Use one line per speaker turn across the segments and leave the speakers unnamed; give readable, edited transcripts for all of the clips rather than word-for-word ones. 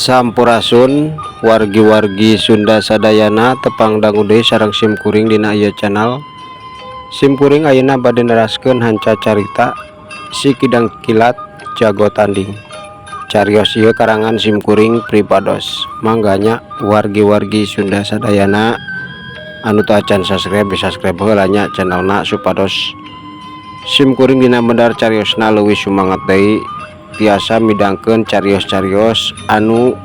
Sampurasun wargi-wargi Sunda sadayana tepang dangu deui sareng sim kuring dina ieu channel. Sim kuring ayeuna bade neraskeun hanca carita Si Kidang Kilat Jago Tanding. Carios ieu karangan sim kuring pribados. Mangga nya wargi-wargi Sunda sadayana anu teu acan subscribe, di subscribe heula nya channelna supados sim kuring dina medar cariosna leuwih sumangat deui tiasa midangkeun carios-carios anu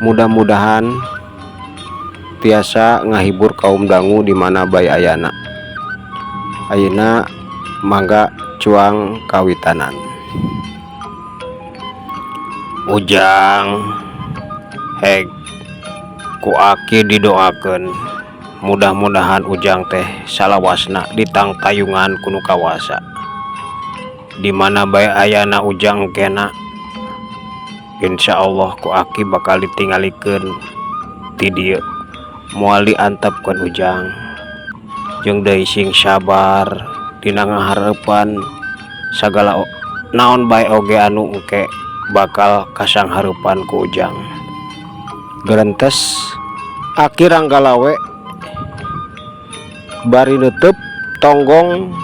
mudah-mudahan tiasa ngahibur kaum dangu di mana bae ayana. Ayeuna mangga cuang kawitanan. Ujang heg ku aki didoakeun mudah-mudahan Ujang teh salawasna ditangtayungan ku nu kawasa. Di mana bae ayana Ujang kena Insya Allah ku aki bakal ditinggalikeun ti dieu moal diantepkeun Ujang jeung deui sing sabar dina ngaharepan sagala naon bae oge anu engke bakal kasanghareupan ku Ujang. Gerentes Aki Ranggalawe bari neuteub tonggong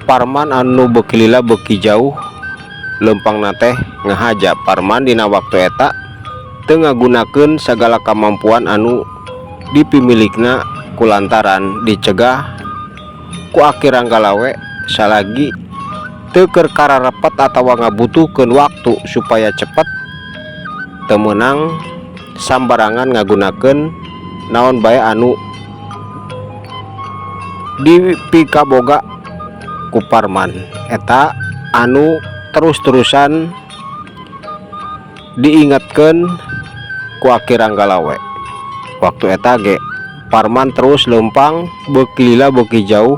Parman anu beuki lila beuki jauh leumpangna teh ngahaja Parman dina waktu eta teu ngagunakeun sagala kamampuan anu dipimilikna kulantaran dicegah ku Aki Ranggalawe salagi teu keur kararepet atawa ngabutuhkeun waktu supaya cepet teu meunang sambarangan ngagunakeun naon bae anu dipikaboga ku Parman eta anu terus-terusan diingatkeun ku Aki Ranggalawe. Waktu eta ge Parman terus leumpang beuki lila beuki jauh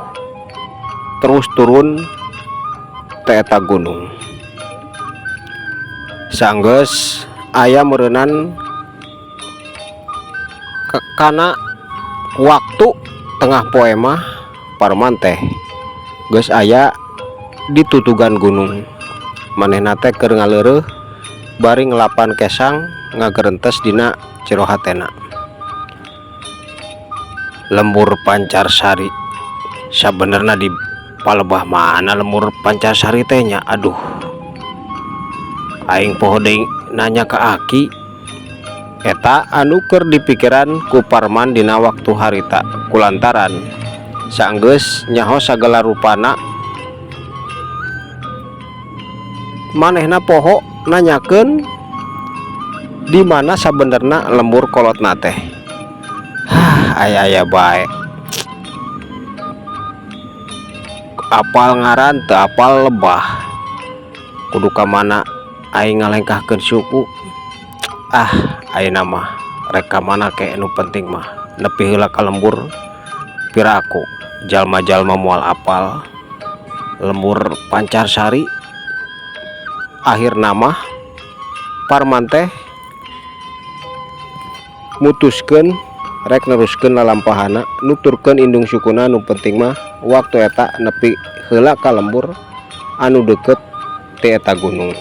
terus turun ti eta gunung. Sanggeus aya meureunan kana waktu tengah poe mah Parman teh geus aya di tutugan gunung. Manehna teh keur ngaleureuh bari ngelapan kesang ngagerentes dina jero hatena. Lembur Pancarsari sabenerna di palebah mana lembur Pancarsari teh nya? Aduh, aing poho deui nanya ka aki. Eta anu keur dipikiran ku Parman dina waktu harita kulantaran sanggeus nyaho sagala rupana manehna poho nanyakeun di mana sabenerna lembur kolotna teh. Hah, aya-aya bae apal ngaran teu apal lebah kudu ka mana aing ngalengkahkeun suku. Ah, ayeuna mah rek ka mana ke nu penting mah nepi heula ka lembur piraku jalma-jalma moal apal lembur Pancarsari. Akhirna mah Parman teh mutuskeun rek neruskeun lalampahana nuturkeun indung sukuna nu penting mah waktu eta nepi heula ka lembur anu deukeut ti eta gunung.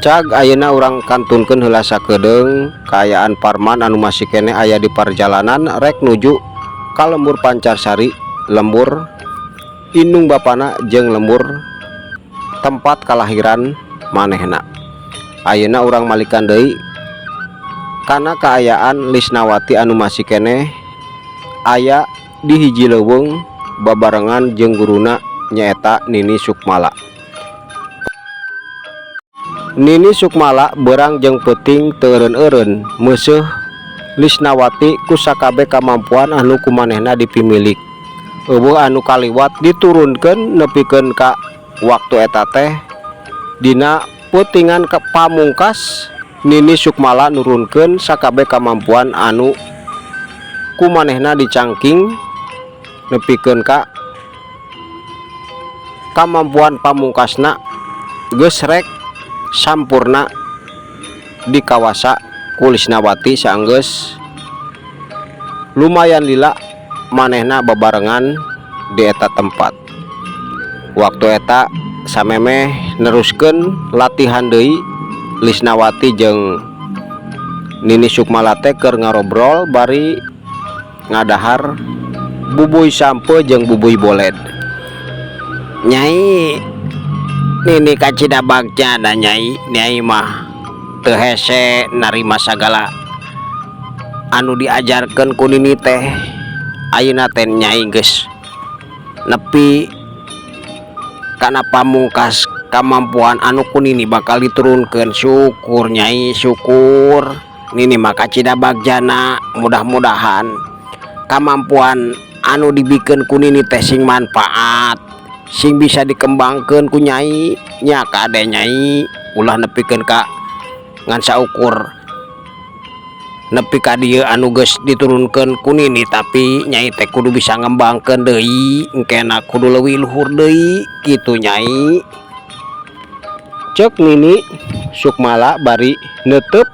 Cag ayeuna urang kantunkeun heula sakedeung kaayaan Parman anu masih keneh aya di parjalanan rek nuju ka lembur Pancarsari, lembur indung bapana jeung lembur tempat kalahiran manehna. Ayeuna urang malikan deui kana kaayaan Lisnawati anu masih keneh aya di hiji leuweung babarengan jeung guruna nyaeta Nini Sukmala. Nini Sukmala beurang jeung peuting teu eureun-eureun meuseuh Lisnawati ku sakabeh kamampuan anu ku manehna dipimilik. Eueuh anu kaliwat diturunkeun nepikeun ka waktu eta teh dina peutingan pamungkas Nini Sukmala nurunkeun sakabeh kamampuan anu ku manehna dicangking nepikeun ka kamampuan pamungkasna geus rek sampurna dikawasa ku Lisnawati saenggeus lumayan lila manehna babarengan di eta tempat. Waktu eta samemeh neruskeun latihan deui Lisnawati jeung Nini Sukmala teh keur ngarobrol bari ngadahar bubuy sampeu jeung bubuy boled. Nyai, Nini kacida bagja da Nyai. Nyai mah teu hese narima sagala anu diajarkeun ku Nini teh. Ayeuna teh Nyai geus nepi kana pamungkas kamampuan anu ku Nini bakal diturunkeun. Syukur, Nyai, syukur. Nini mah kacida bagjana. Mudah-mudahan kamampuan anu dibikeun ku Nini teh sing manfaat, sing bisa dikembangkeun ku Nyai nya. Kade, Nyai, ulah nepikeun ka ngan saukur nepi ka dieu anu geus diturunkeun ku Nini, tapi Nyai teh kudu bisa ngembangkeun deui, engkena kudu leuwih luhur deui kitu, Nyai, cek Nini Sukmala bari neuteub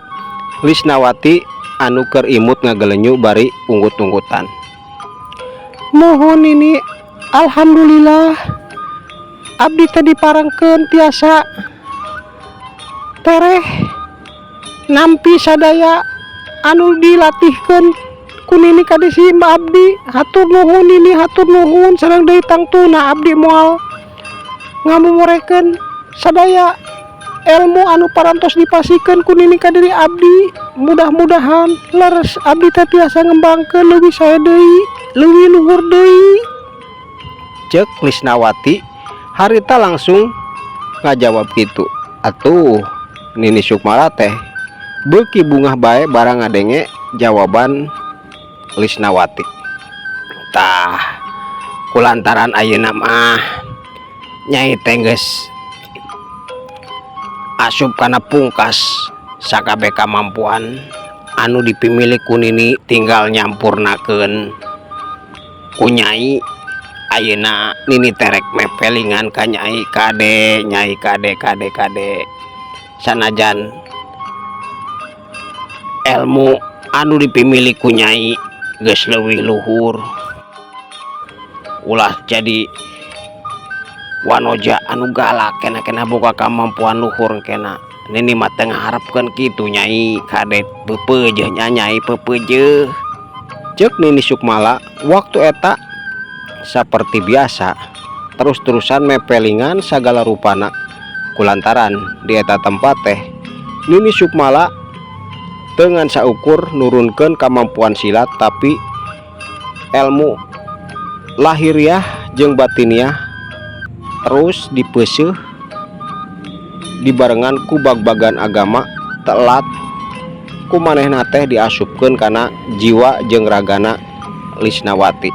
Lisnawati anu keur imut ngagelenyu bari unggut-unggutan. Muhun, Nini. Alhamdulillah abdi teh diparengkeun tiasa tereh nampi sadaya anu dilatihkeun ku Nini ka simba abdi. Hatur nuhun, Nini, hatur nuhun. Sareng deui tangtuna abdi moal ngamumorekeun sadaya ilmu anu parantos dipasihkeun ku Nini ka diri abdi. Mudah-mudahan leres abdi teh tiasa ngembangkeun leuwih sae deui, leuwih luhur deui, cek Lisnawati harita langsung ngajawab kitu. Atuh Nini Sukmala teh beuki bungah bae barang ngadenge jawaban Lisnawati. Tah, kulantaran ayeuna mah Nyai teh geus asup kana pungkas sakabeh kamampuan anu dipimilik ku Nini, tinggal nyampurnakeun ku Nyai. Ayeuna Nini teh rek mepelingan ka Nyai. Kade, Nyai, kade, kade, kade, sanajan ilmu anu dipimilik ku Nyai geus leuwih luhur, ulah jadi wanoja anu galak kena-kena boga kamampuan luhur. Kena Nini mah teu ngaharepkeun kitu, Nyai. Kade, peupeujeuh nya, Nyai, peupeujeuh, cek Nini Sukmala. Waktu eta seperti biasa terus-terusan mepelingan sagala rupana, kulantaran di eta tempat teh Nini Sukmala dengan saukur nurunkeun kemampuan silat, tapi ilmu lahiriah jeung batiniah terus dipeuseuh dibarengan ku bag-bagan agama telat ku manehna teh diasupkeun kana jiwa jeung ragana Lisnawati.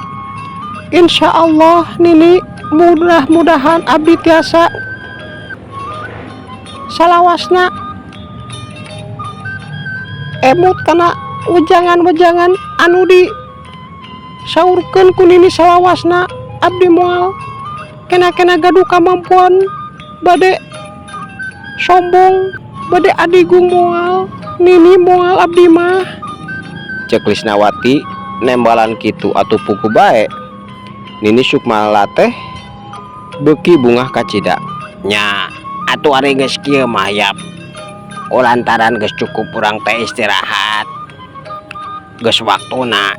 Insya Allah, Nini, mudah-mudahan abdi tiasa salawasna emut kana wejangan-wejangan anu di saurkeun ku Nini. Salawasna abdi moal kena-kena gaduh kamampuan bade sombong, bade adigung. Moal, Nini, moal abdi mah, cek Lisnawati nembalan kitu. Atuh puguh bae Nini Sukmala teh beuki bungah kacida nya. Atuh ari geus kieu mah yap, lantaran geus cukup urang teh istirahat, geus waktuna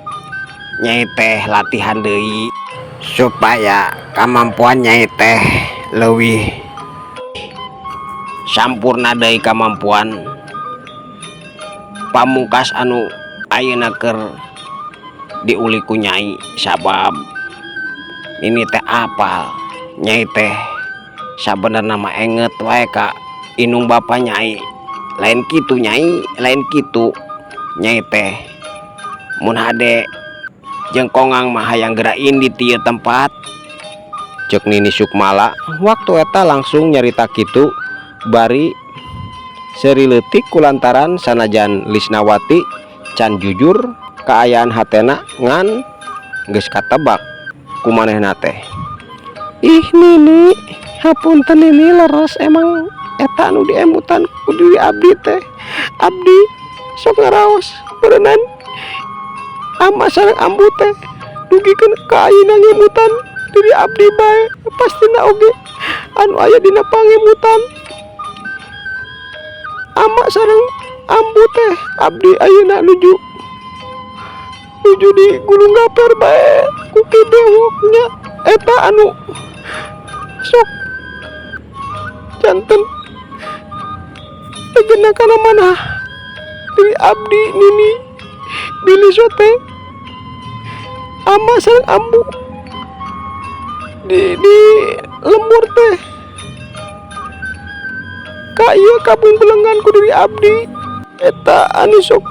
Nyai teh latihan deui supaya kamampuan Nyai teh leuwih sampurna deui, kamampuan pamungkas anu ayeuna keur diulik ku Nyai. Sabab ini teh apal Nyai teh sabenerna mah enget wae ka indung bapa Nyai. Lain kitu, Nyai, lain kitu. Nyai teh mun hade jeung kongang mah hayang geura indit ti ieu tempat, cek Nini Sukmala. Waktu eta langsung nyarita kitu bari seuri leutik, kulantaran sanajan Lisnawati can jujur kaayaan hatena, ngan geus katebak ku manehna teh. Ih, Nini, hapunten, Nini. Leres, emang eta anu diemutan ku diri abdi teh. Abdi sok ngaraos beureunan ama sareng ambu teh dugikeun ka ayeuna ngemutan diri abdi bae. Pastina oge anu aya dina pangemutan. Ama sareng ambu teh abdi ayeuna nuju nuju di Gunung Gaper bae ku Ki Bewok nya. Eta anu sok janten tegena kana manah diri abdi, Nini. Bilih sote ama sareng ambu di lembur teh ka ieu kabungbelengan ku diri abdi. Eta anu sok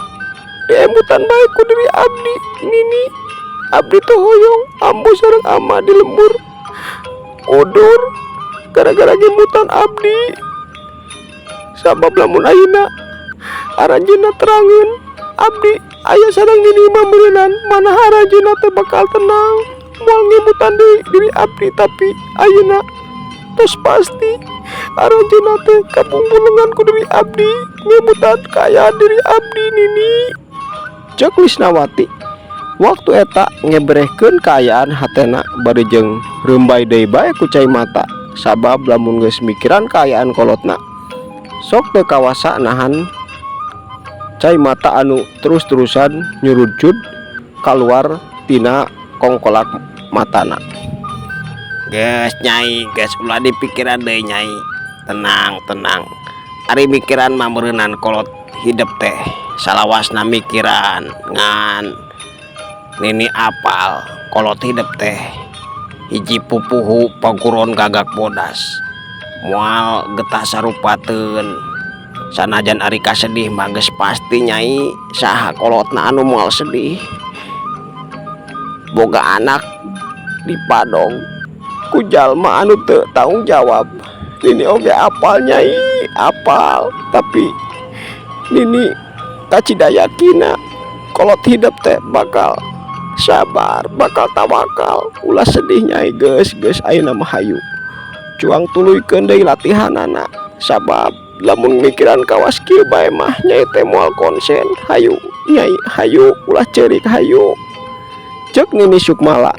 diemutan bae ku diri abdi, Nini. Abdi teh hoyong ambu sareng ama di lembur udur gara-gara ngemutan abdi, sabab lamun ayeuna aranjeunna terangeun abdi aya sareng Nini mah, meureunan manah aranjeunna teh bakal tenang, moal ngemutan deui diri abdi. Tapi ayeuna tos pasti aranjeunna teh kabungbulengan ku diri abdi, ngemutan kaayaan diri abdi, Nini, cek Lisnawati. Waktu eta ngeberehkeun kaayaan hatena bari jeung reumbay deui bae ku cai mata, sabab lamun geus mikiran kaayaan kolotna sok teu kawasa nahan cai mata anu terus-terusan nyurucut kaluar tina kongkolak matana. Geus, Nyai, geus, ulah dipikiran deui, Nyai. Tenang, tenang. Ari mikiran mah meureunan kolot hidep teh salawasna mikiran. Ngan Nini apal kolot hidep teh hiji pupuhu paguron gagak bodas, moal getah sarupateun. Sanajan ari kasedih mah geus pasti, Nyai. Saha kolotna anu moal sedih boga anak dipadong ku jalma anu teu tanggung jawab? Nini oge apal, Nyai, apal. Tapi Nini kacida yakina kolot hidep teh bakal sabar, bakal tawakal. Ulah sedih, Nyai. Geus, geus, ayeuna mah hayu cuang tuluykeun deui latihanana, sabab lamun mikiran kawas kieu bae mah Nyai teh moal konsen. Hayu, Nyai, hayu, ulah ceurik, hayu, cek Nini Sukmala.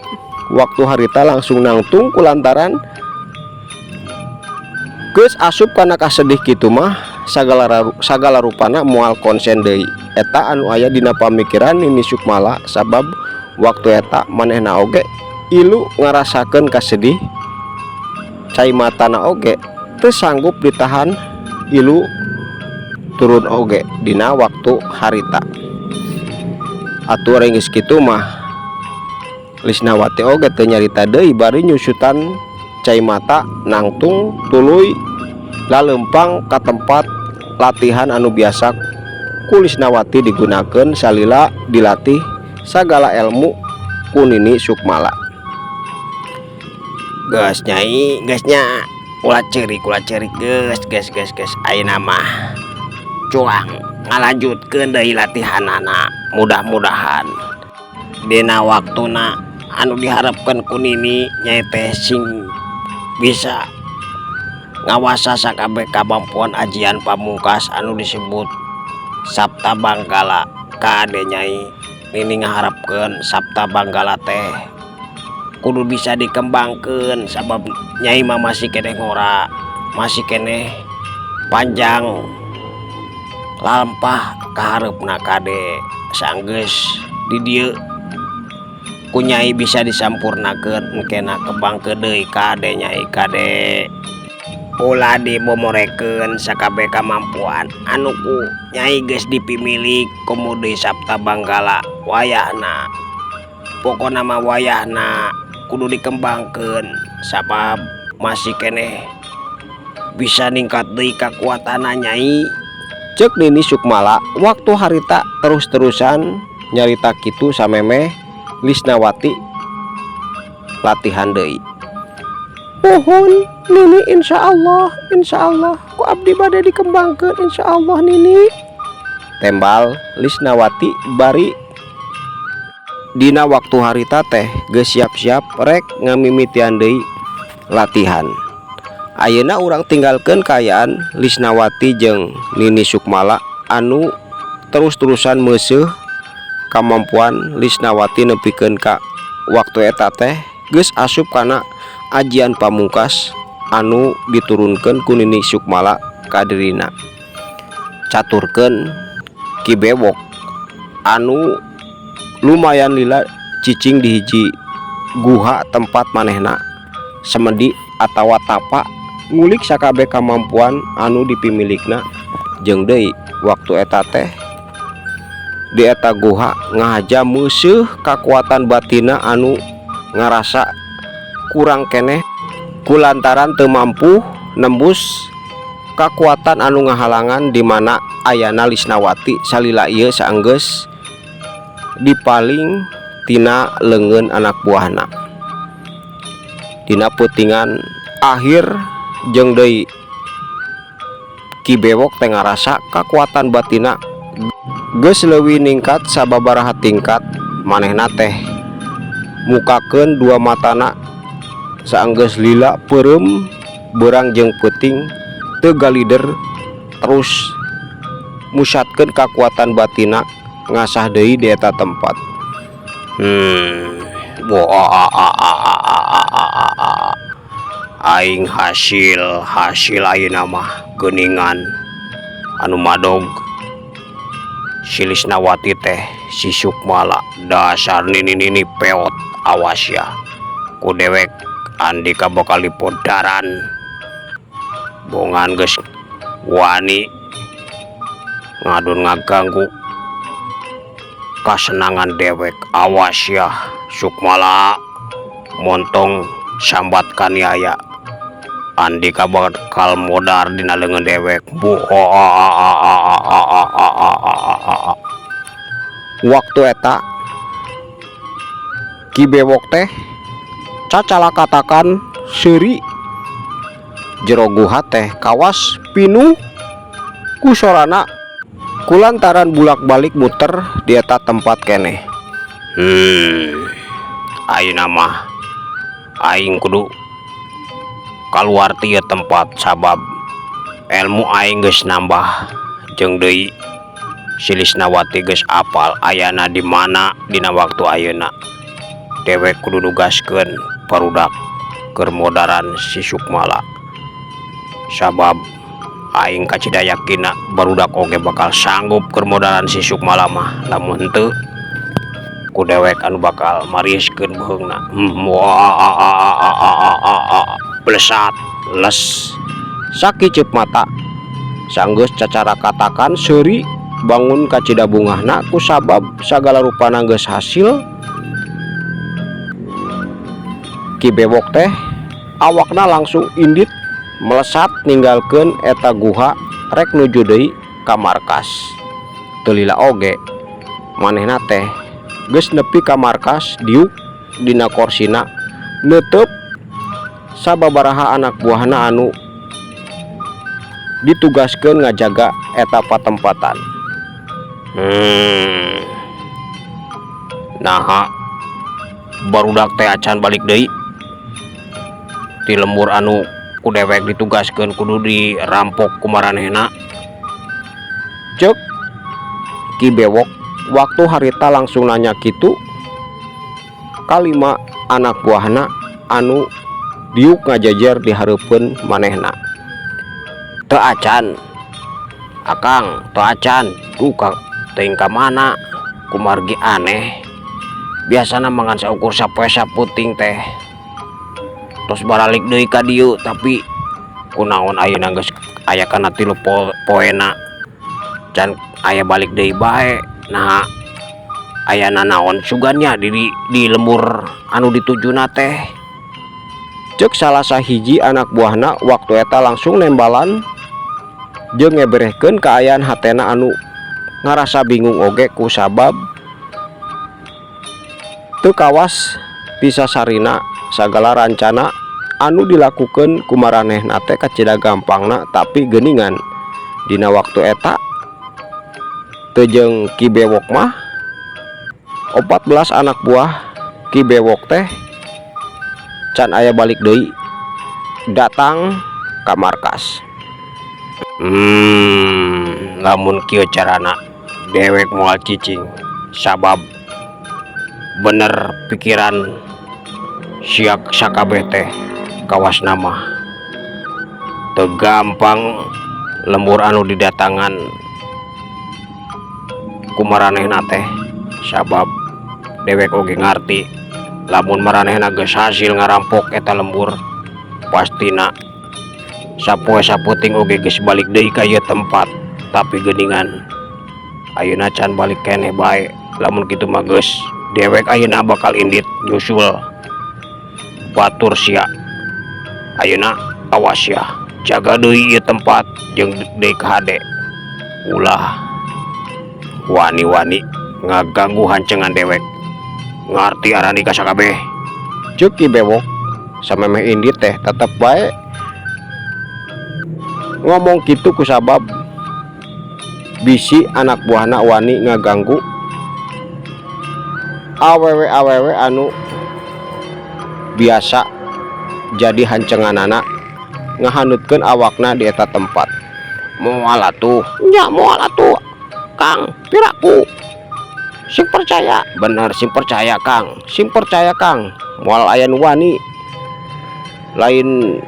Waktu harita langsung nangtung kulantaran geus asup kana kasedih kitu mah sagala rupana moal konsen deui. Eta anu aya dina pamikiran Nini Sukmala, sabab waktu eta manehna oge ilu ngarasakeun kasedih, cai matana oge teu sanggup ditahan, ilu turun oge dina waktu harita. Atuh ari geus kitu mah Lisnawati oge teu nyarita deui, bari nyusutan cai mata nangtung tuluy lalempang ka tempat latihan anu biasa ku Lisnawati digunakeun salila dilatih sagala ilmu ku Nini Sukmala. Geus, Nyai, geus nya, ulah ceurik, ulah ceurik. Geus, geus, geus, geus. Ayeuna mah cuang ngalanjutkeun deui latihanana. Mudah-mudahan dina waktuna anu diharapkeun ku Nini, Nyai teh sing bisa ngawasa sakabeh kamampuan ajian pamungkas anu disebut Sapta Banggala. Kade, Nyai, Nini ngaharapkeun Sapta Banggala teh kudu bisa dikembangkeun, sabab Nyai mah masih keneh ngora, masih keneh panjang lampah kahareupna. Kade, sanggeus di dieu ku Nyai bisa disampurnakeun, engkena kembangkeun deui. Kade, Nyai, kade, ulah dibomorekeun sakabeh kamampuan anu ku Nyai geus dipimilik. Komo deui Sapta Banggala wayahna, pokona mah wayahna kudu dikembangkeun, sabab masih keneh bisa ningkat deui kakuatanna, Nyai, cek Nini Sukmala. Waktu harita terus-terusan nyarita kitu samemeh Lisnawati latihan deui. Muhun, Nini, insya Allah, insya Allah ku abdi bade dikembangkeun, insya Allah, Nini, tembal Lisnawati. Bari dina waktu harita teh geus siap-siap rek ngamimitian deui latihan. Ayeuna urang tinggalkeun kaayaan Lisnawati jeung Nini Sukmala anu terus-terusan meuseuh kamampuan Lisnawati nepikeun ka waktu eta teh geus asup kana ajian pamungkas anu diturunkeun ku Nini Sukmala ka dirina. Caturkeun Ki Bewok anu lumayan lila cicing di hiji guha tempat manehna semedi atawa tapa ngulik sakabeh kamampuan anu dipimilikna. Jeung deui waktu eta teh di eta guha ngahaja meuseuh kakuatan batinna anu ngarasa kurang keneh kulantaran teu mampu nembus kakuatan anu ngahalangan di mana ayana Lisnawati salila ieu saenggeus dipaling tina leungeun anak buahna. Dina peutingan akhir jeung deui Ki Bewok teh ngarasa kakuatan batinna geus leuwih ningkat sababaraha tingkat. Manehna teh mukakeun dua matana saenggeus lila peureum beurang jeung peuting teu galider, terus musatkeun kakuatan batinna ngasah deui di eta tempat. Wah, aing hasil hasil ayeuna mah geuningan anu madog si Lisnawati teh si Sukmala. Dasar nini-nini peot, awas ya, ku dewek Andika bakal dipodaran. Bongan geus wani ngadon ngaganggu kasenangan dewek. Awas ya, Sukmala, montong sambat kaniaya, Andika bakal modar dina leungeun dewek. Bu, waktu eta Ki Bewok teh cacalakatakan seuri jero guha teh kawas pinuh ku sorana kulantaran bulak-balik muter di eta tempat keneh. Ayeuna mah aing kudu kaluar ti ieu tempat sabab ilmu aing geus nambah, jeung deui si Lisnawati geus apal ayana di mana dina waktu ayeuna. Dewek kudu nugaskeun barudak keur modaran si Sukmala sabab aing kacida yakinna barudak oge bakal sanggup keur modaran si Sukmala mah. Lamun henteu, ku dewek anu bakal marieskeun beuheungna. Wah, blesat les sakiceup mata sanggeus cacarakatakan seuri bangun kacida bungahna kusabab sagala rupana geus hasil. Ki Bewok teh awakna langsung indit melesat ninggalkeun eta guha rek nuju deui ka markas. Teu lila oge manehna teh geus nepi ka markas, diuk dina korsina neuteub sababaraha anak buahna anu ditugaskeun ngajaga eta patempatan. Naha barudak teh acan balik deui ti lembur anu ku dewek ditugaskeun kudu dirampok ku maranehna? Ceuk Ki Bewok waktu harita langsung nanya kitu kalima anak buahna anu diuk ngajejer di hareupeun manehna. "Teu acan, Akang, teu acan duka teuing ka mana, kumargi aneh. Biasana mah ngan saukur sapoe saputing teh tos baralik deui ka dieu, tapi kunaon ayeuna geus aya kana 3 poena can aya balik deui bae? Nah, aya nanaon sugan nya di lembur anu ditujuna teh?" Ceuk salah sahiji anak buahna waktu eta langsung nembalan jeung ngeberehkeun kaayaan hatena anu ngarasa bingung oge ku sabab teu kawas ti sasarina sagala rancana anu dilakukeun ku maranehna teh kacida gampangna. Tapi geuningan dina waktu eta teu jeung Ki Bewok mah 14 anak buah Ki Bewok teh can aya balik deui datang ka markas. Lamun kieu carana dewek moal cicing sabab bener pikiran sia sakabeh teh. Kawasna mah teu gampang lembur anu didatangan. Ku maranehna teh, sabab dewek oge ngarti lamun maranehna geus hasil ngarampok eta lembur, pastina sapoe sapeuting oge geus balik deui ka ieu tempat. Tapi geuningan ayeuna can balik keneh bae. Lamun kitu mah geus, dewek ayeuna bakal indit nyusul batur sia. Ayeuna awas ya, jaga deui ieu tempat jeung deui hade, ulah wani-wani ngaganggu hancengan dewek. Ngarti arani sakabeh?" Ceuk Ki Bewok. Samemeh indit teh tetep bae ngomong kitu kusabab bisi anak buahna wani ngaganggu awewe-awewe anu biasa jadi hancenganana ngahanutkeun awakna di eta tempat. "Moal atuh nya, moal atuh, Kang. Piraku sing percaya bener, sing percaya, Kang, sing percaya, Kang. Moal aya nu wani, lain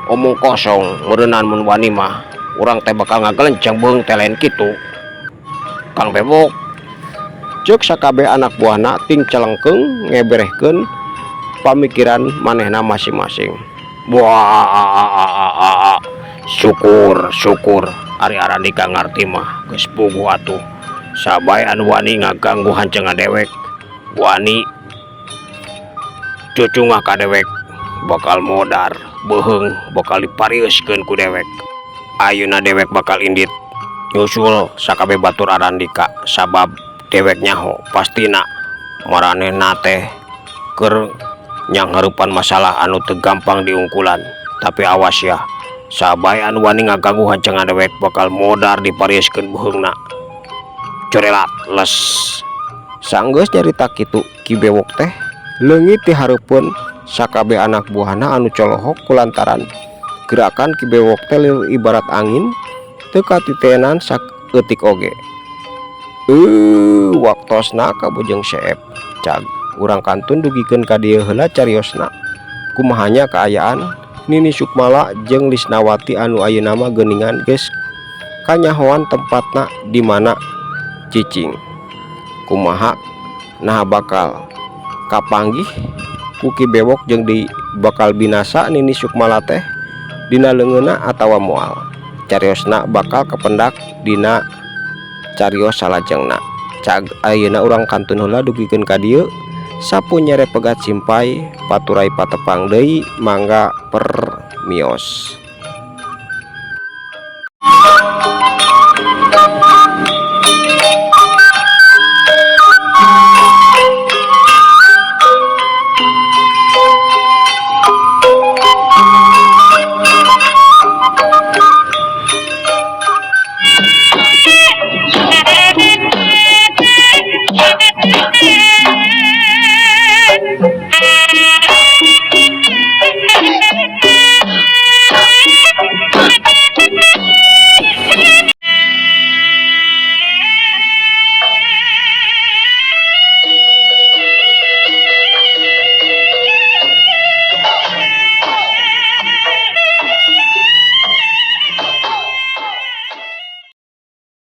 omong kosong meureunan. Mun wani mah urang teh bakal ngagelenceng beuheung teh, lain kitu, Kang Bewok?" Ceuk sakabeh anak buahna ting celengkeung ngeberehkeun pamikiran manehna masing-masing. "Wah, syukur, syukur ari Arandika ngarti mah. Geus puguh atuh. Saha bae anu wani ngaganggu hancengan dewek, wani cucungah ka dewek, bakal modar beuheung, bakal diparieuskeun ku dewek. Ayeuna dewek bakal indit nyusul sakabeh batur Arandika, sabab dewek nyaho pastina maranehna teh keur nyanghareupan masalah anu teu gampang diungkulan. Tapi awas ya, saha bae anu wani ngaganggu hancengan dewek bakal modar diparieuskeun beuheungna. Corelat les." Sanggeus nyarita kitu, Ki Bewok teh leungit ti hareupeun sakabeh anak buahna anu colohok kulantaran gerakan Ki Bewok teh lir ibarat angin, teu katitenan saeutik oge. Waktosna kabujeng seep. Cag, urang kantun dugikeun ka dieu heula cariosna. Kumaha nya kaayaan Nini Sukmala jeung Lisnawati anu ayeuna mah geuningan geus kanyahoan tempatna di mana cicing? Kumaha, naha bakal kapanggih ku Ki Bewok jeung di bakal binasa Nini Sukmala teh dina leungeunna atawa moal? Cariosna bakal kapendak dina carios salajengna. Cag, ayeuna urang kantun heula dugikeun ka dieu. Sapu nyere pegat simpay paturay patepang deui. Mangga permios.